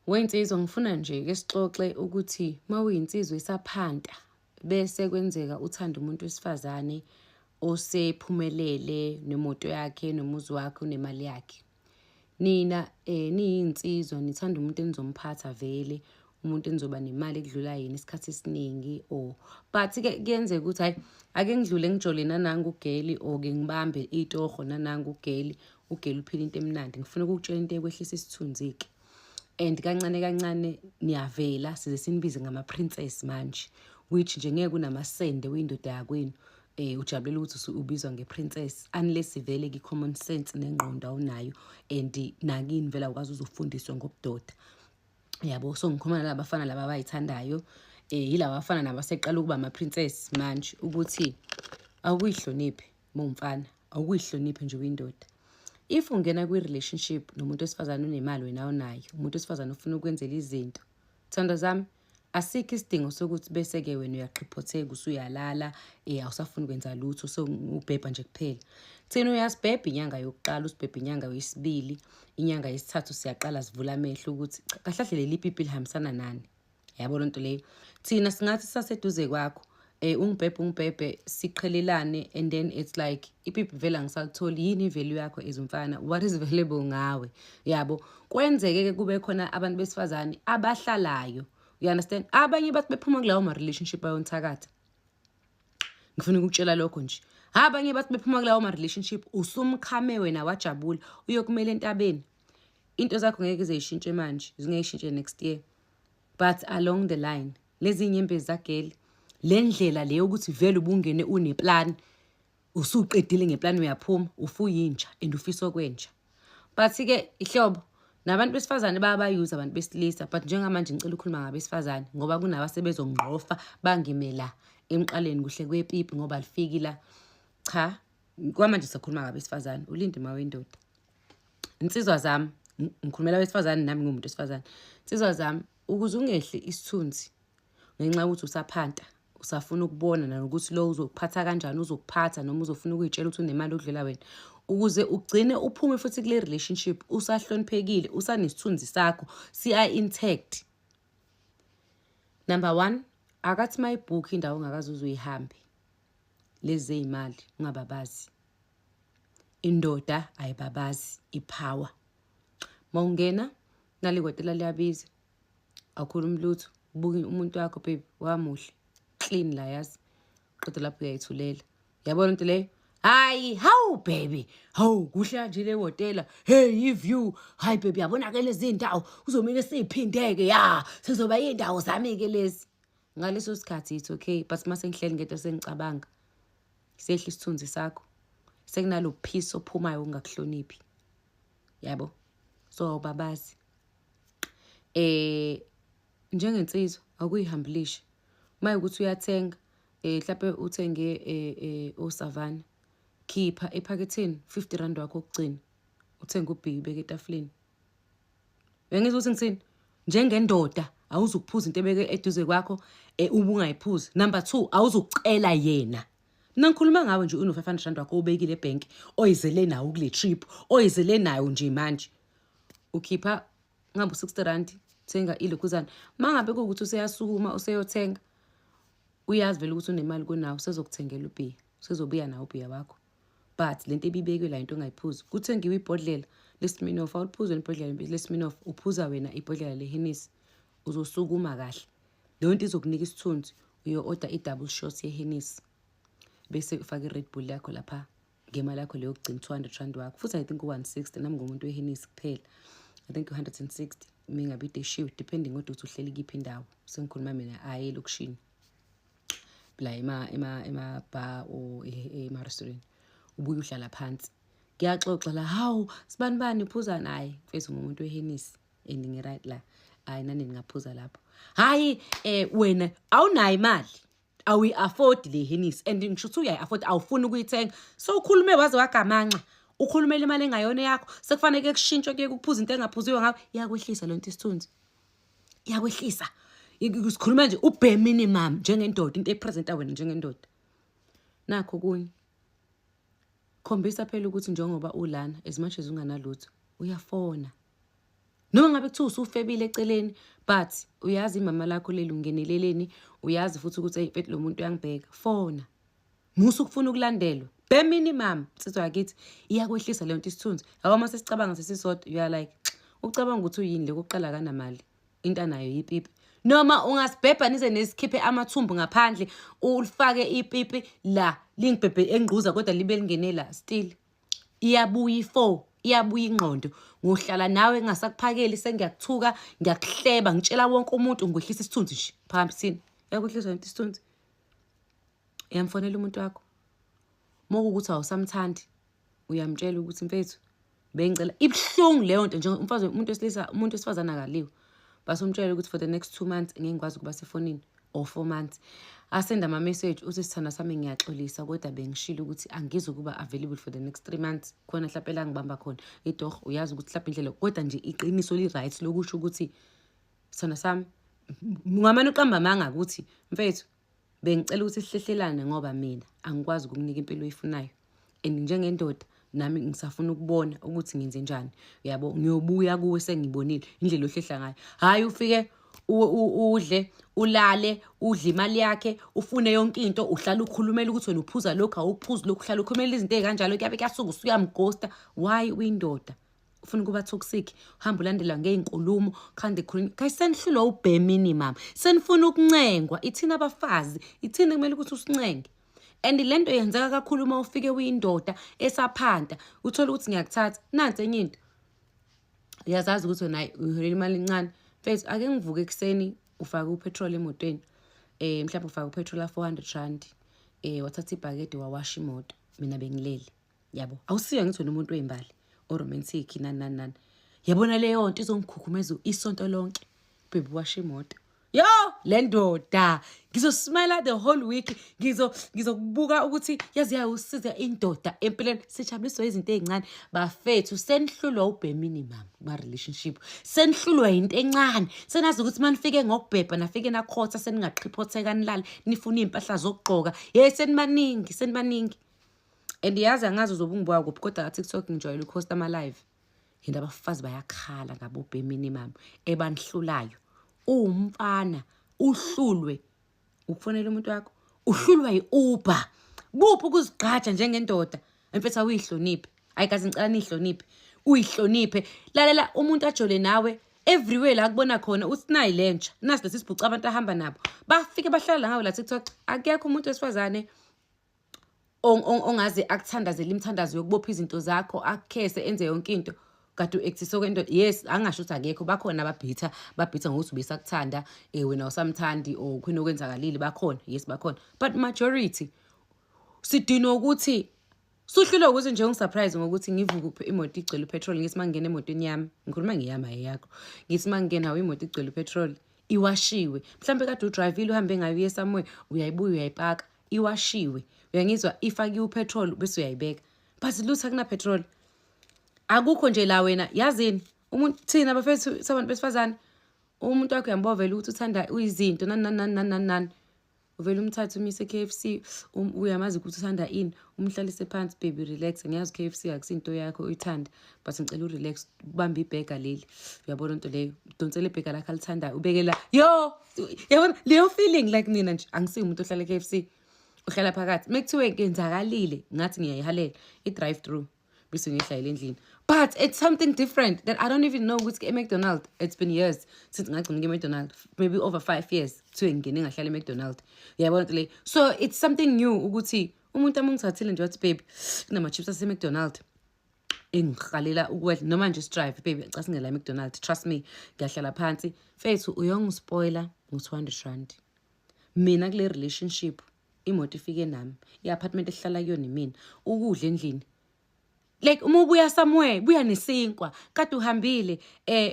Weyinsizwa, ngifuna nje ke sixoxe ukuthi uma uyinsizwa isaphanta bese kwenzeka uthanda umuntu wesifazane osephumelele nemoto yakhe, nomuzi wakhe, unemali yakhe. Nina niyinsizwa, nithanda umuntu enizomphatha vele, umuntu enizoba nemali ekudlula yena isikhathi esiningi, or but-ke kuyenzeka ukuthi hhayi, ake ngidlule ngijole nanangu ugeli, or ke ngibambe itoho nanangu ugeli, ugeli uphila into emnandi. Ngifuna ukukutshela into ekwehlisa isithunzi-ke, and kancane kancane niyavela, size sinibize ngama-princess manje, which nje ngeke unamasende uyindoda yakwenu, ujabulela ukuthi ubizwa nge-princess, unless vele ki-common sense nengqondo awunayo, and nakini vele awukwazi uzofundiswa ngobudoda, yabo. So ngikhuluma nalaba bafana laba abayithandayo, yilaba bafana nabaseqala ukuba ama-princess manje, ukuthi awukuyihloniphe mawumfana, awukuyihloniphe nje uyindoda. If ungena kwi-relationship nomuntu wesifazane onemali, wena awunayo, umuntu wesifazane ofuna ukwenzela izinto, thando zami, asikho isidingo sokuthi bese-ke wena uyaqhiphotheka, usuyalala, awusafuni kwenza lutho, so ubhebha nje kuphela. Thina uyasibhebha inyanga yokuqala, usibhebha inyanga yesibili, inyanga yesithathu siyaqala sivula amehlo ukuthi kahle kahle leli pipi lihambisana nani, yabo loo nto leyo. Thina singathi saseduze kwakho, ungibhebhe ungibhebhe, siqhelelane, and then it's like ipipi vele angisalitholi. Yini i-value yakho as umfana? What is valuable ngawe, yabo? Kwenzeke-ke kube khona abantu besifazane abahlalayo, you understand? Abanye bathi bephuma kulawo ma-relationship ayonthakatha. Ngifuna ukukutshela lokho nje, abanye bathi bephuma kulawo ma-relationship, usumkhame wena wajabula, uyokumela entabeni, into zakho ngeke zeyishintshe manje, zingeke ishintshe next year, but along the line lezi nyembezi zageli, le ndlela leyo ukuthi vele ubungene une-plan, usuqedile nge-plan, uyaphuma ufuyintsha and ufisa okwentsha. But-ke ihlobo nabantu besifazane bayabayuza abantu besilisa, but njengamanje ngicela ukukhuluma ngabesifazane, ngoba kunabasebezongqofa bangime la emqaleni kuhle kwepipi ngoba lifiki la. Cha, kwamanje sakhuluma ngabesifazane. Ulinde ma wendoda, insizwa zami, ngikhulumela abesifazane, nami ngiwumuntu wesifazane. Insizwa zami, ukuze ungehli isithunzi ngenxa yokuthi usaphanta, usafuna ukubona nanokuthi lo uzokuphatha kanjani, uzokuphatha noma uzofuna ukuyitshela ukuthi unemali okudlula wena, ukuze ugcine uphume futhi kule relationship usahloniphekile, usanesithunzi sakho siya-intact, number one, akathi mayibhukhe indawo ongakaze uze uyihambe. Lezi zey'mali ungababazi, indoda ayibabazi i-power. Mawungena nali hhotela liyabiza, awukhulumi lutho, ubuka umuntu wakho, "Baby, wamuhle, clean la, yazi." Qeda lapho uyayithulela, yabona into leyo. "Hayi, hawu baby, hawu, kuhle kanje le hhotela, hey, i-view, hayi baby, yabona-ke lezi ndawo kuzomele siyiphindeke, ya, sizoba iy'ndawo zami-ke lezi." Ngaleso sikhathi it's okay, but uma sengihleli ngedwa sengicabanga, sehla isithunzi sakho, sekunalo peace ophumayo ungakuhloniphi, yabo. So babazi njengensizwa, akuyihambulishe uma ukuthi uyathenga, mhlawumbe uthenge oSavanna, khipha ephaketheni R50 wakho okugcina, uthenge ubhiyi, ubeke etafuleni. Uyangizwa ukuthi ngithini? Njengendoda awuzukuphuza into ebeke eduze kwakho, uma ungayiphuzi. Number two, awuzukucela yena. Mina ngikhuluma ngawe nje uno-R500 wakho obekile ebhenki, oyizele nawo kule trip, oyizele nayo nje manje. Ukhipha ngabe u-R60, thenga ilokhuzana. Uma ngabe kuwukuthi useyasukuma useyothenga, uyazi vele ukuthi unemali kunawe, usezokuthengela ubhiya, usezobuya nawo ubhiya wakho. But lento ebibekwe la, into ongayiphuzi. Kuthengiwe ibhodlela leSmirnoff, awuliphuzi wena ibhodlela leSmirnoff, uphuza wena ibhodlela leHennessy. Uzosukuma kahle. Leyo nto izokunika isithunzi, uyo-order i-double shot yeHennessy. Bese ufake i-Red Bull yakho lapha ngemali yakho leyo yokugcina, R200 wakho. Futhi I think u-160, nami ngumuntu weHennessy kuphela. I think u-160 mingabe ideshiwe, depending kodwa ukuthi uhleli kiphi indawo. Sengikhuluma mina ayi elokishini. La ema bar or ema-restaurant. Ubuye uhlala phansi. Kuyaxoxa la, "Hawu, sibani bani, uphuza naye?" "Mfethu, ngumuntu weHennessy and ngi-right la. Hayi, nani ningaphuza lapho." Hayi, wena awunayo imali. Awuyi-afford le Hennessy, and ngisho ukuthi uyayi-afford, awufuni ukuyithenga. So ukhulume waze wagamanxa. Ukhulumela imali engayona yakho. Sekufanele kushintshwe kuye ukuphuza into engaphuziwe ngawe. Iyakwehlisa lento isithunzi. Iyakwehlisa. Sikhuluma nje u-bare minimum njengendoda, into e-presenta wena njengendoda. Nakho kunye. Khombisa phela ukuthi njengoba ulana, as much as unganalutho, uyafona. Noma ngabe kuthiwa usufebile eceleni, but uyazi imama lakho leli ungeneleleni, uyazi futhi ukuthi eyi mfethu, lo muntu uyangibheka. Fona, musa ukufuna ukulandelwa. Bare minimum, nsizwa yakithi, iyakwehlisa leyo nto isithunzi. Yabo, uma sesicabanga sesisodwa, you are like, ucabanga ukuthi uyini le? Kokuqala kanamali, into anayo yipipi. Noma ungasibhebha nize nesikhiphe amathumbu ngaphandle, ulifake ipipi la lingibhebhe engquza, kodwa libe lingene la, still iyabuya i-four, iyabuya ingqondo. Ngohlala nawe ngingasakuphakeli, sengiyakuthuka, ngiyakuhleba, ngitshela wonke umuntu, ngikwehlisa isithunzi nje phambisini. Iyakuhlisa lento isithunzi. Uyamfonela umuntu wakho uma kuwukuthi awusamthandi, uyamtshela ukuthi, "Mfethu, bengicela." Ibuhlungu leyo nto nje. Umfazi, umuntu wesilisa, umuntu wesifazane akaliwe, base umtshela ukuthi for the next 2 months ngeke ngikwazi ukuba sefonini or 4 months. Asenda ama-message, uthi, "Sithanda sami, ngiyaxolisa, kodwa bengishilo ukuthi angizukuba available for the next 3 months. Khona mhlawumpe la ngibamba khona itoho." Uyazi ukuthi mhlawumbe indlela, kodwa nje iqiniso li-right lokusho ukuthi, "Sithanda sami," ungamane uqamba amanga ukuthi, "Mfethu, bengicela ukuthi sihlehlelane ngoba mina angikwazi ukukunika impilo oyifunayo and njengendoda nami ngisafuna ukubona ukuthi ngenze njani. Uyabo, ngiyobuya kuwe sengibonile indlela ohlehla ngayo." Hhayi, ufike udle, ulale, udle imali yakhe, ufune yonke into, uhlala ukhulumela ukuthi wena uphuza lokhu, awuphuzi lokhu, uhlala ukhulumela izinto ey'kanjalo. Kuyabe kuyasuka usuyamghosta. Why uyindoda ufuna ukuba toxic, uhamba ulandelwa ngey'nkulumo, khande khulunywa? Guys, senihlulwa u-bare minimum, senifuna ukuncengwa. Ithina abafazi, ithina kumele ukuthi usincenge. And le nto yenzeka kakhulu uma ufike uyindoda esaphanta, uthole ukuthi ngiyakuthatha. Nansi enye into, uyazazi ukuthi wena uholela imali encane. Mfethu, ake ngivuke ekuseni, ufake upetrol emotweni, mhlawumbe ufake upetrol a-R400, wathatha ibhakede, wawasha imoto, mina bengilele. Yabo, awusiyo ngithi wena umuntu wey'mbali o-romantic, nani nani nani. Yabona, leyo nto izongikhukhumeza isonto lonke. Baby, washa imoto. Yo, le ndoda ngizosmayila the whole week, ngizokubuka ukuthi yazi yawusiza indoda empilweni. Sijabuliswa izinto ey'ncane, bafethu. Senihlulwa u-bare minimum kuma-relationship, senihlulwa into encane. Senazi ukuthi uma nifike ngokubhebha, nafike nakhotha, seningaqhiphotheka, nilale, nifune iy'mpahla zokugqoka. Ye, senibaningi, senibaningi. And yazi, angazi uzobe ungibuka kuphi, kodwa ka-TikTok ngijwayele ukhosta ama-live and abafazi bayakhala ngabo-bare minimum ebanihlulayo. Uwumfana, uhlulwe ukufonela umuntu wakho, uhlulwa yi-Uber. Kuphi ukuzigqaja njengendoda? Mfethu, awuyihloniphe. Hayi kazi, ngicela niyihloniphe, uyihloniphe. Lalela, umuntu ajole nawe everywhere la kubona khona uthi nayi lentsha, nasi lesi sibhuca, abantu ahamba nabo bafike bahlala la ngawe la TikTok. Akekho umuntu wesifazane ongaze akuthandazele imithandazo yokubopha izinto zakho, akukhese, enze yonke into kade u-actise okwendoda. Yes, angasho ukuthi akekho, bakhona ababhitha, babhitha ngokuthi ubesakuthanda, wena awusamthandi or khona okwenzakalile. Bakhona, yes, bakhona, but majority sidinwa ukuthi suhlulwe ukuthi nje ungisurprise ngokuthi ngivuke imoto igcwele upetrol. Ngithi uma ngingena emotweni yami, ngikhuluma ngeyami, ayeyakho, ngithi uma ngingena, hawu, imoto igcwele upetrol, iwashiwe. Mhlawumbe kade udrivile, uhambe ngayo uye somewhere, uyayibuya, uyayipaka, iwashiwe, uyangizwa, ifakiwe upetrol, bese uyayibeka. But lutho, akuna petrol, akukho nje la. Wena yazini umuntu, thina bafethu sabantu besifazane, umuntu wakho uyambovela ukuthi uthanda izinto nani nani nani nani nani nani, uvele umthathe umise e-KFC. Uyamazi ukuthi uthanda ini, umhlalise phansi. "Baby, relax, ngiyazi KFC akusinto yakho uyithanda, but ngicela urelax, ubambe ibhega leli." Uyabona into leyo, udonsele ibhega lakho alithandayo, ubekela yo. Yabona leyo feeling? Like mina nje angisiyo umuntu ohlala e-KFC, uhlala phakathi. Uma kuthiwe kenzakalile, ngathi ngiyayihalela i-drive through bese ngiyihlayela endlini. But it's something different that I don't even know ukuthi e-McDonald, it's been years since ngagcina e-McDonald, maybe over 5 years kuthiwe ngingene ngahlala e-McDonald. Uyabona nto leyo? So it's something new ukuthi umuntu uma ungithathile nje wathi, "Baby, kunama-chips ase-McDonald engihalela ukwedla," noma nje sidrive, "Baby, cha, singela e-McDonald." Trust me, ngiyahlala phansi. Mfethu, uyongispoila ngo-R200. Mina kule relationship, imoto ifike nami, i-apartment esihlala kuyona imina, ukudla endlini. Like uma ubuya somewhere, buya nesinkwa. Kade uhambile,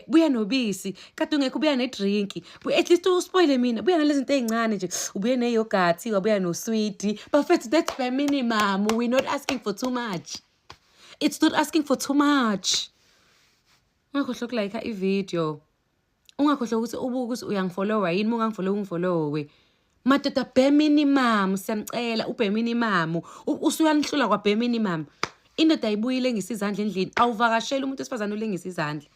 buya nobisi. Kade ungekho, buya nedrink. At least uspoile mina, buya nalezi zinto ey'ncane nje, ubuye neyogathi, wabuya noswidi. Bafethu, that's bare minimum. We're not asking for too much, it's not asking for too much. Ungakhohlwa ukulike ivideo, ungakhohlwa ukuthi ubuke ukuthi uyangifollowa yini. Uma ungangifollow, ungifollowe. Madoda, bare minimum, siyamcela, u-bare minimum. Usuyanihlula kwa-bare minimum. Indoda ayibuyile engisa izandla endlini. Awuvakasheli umuntu wesifazane ulengisa izandla.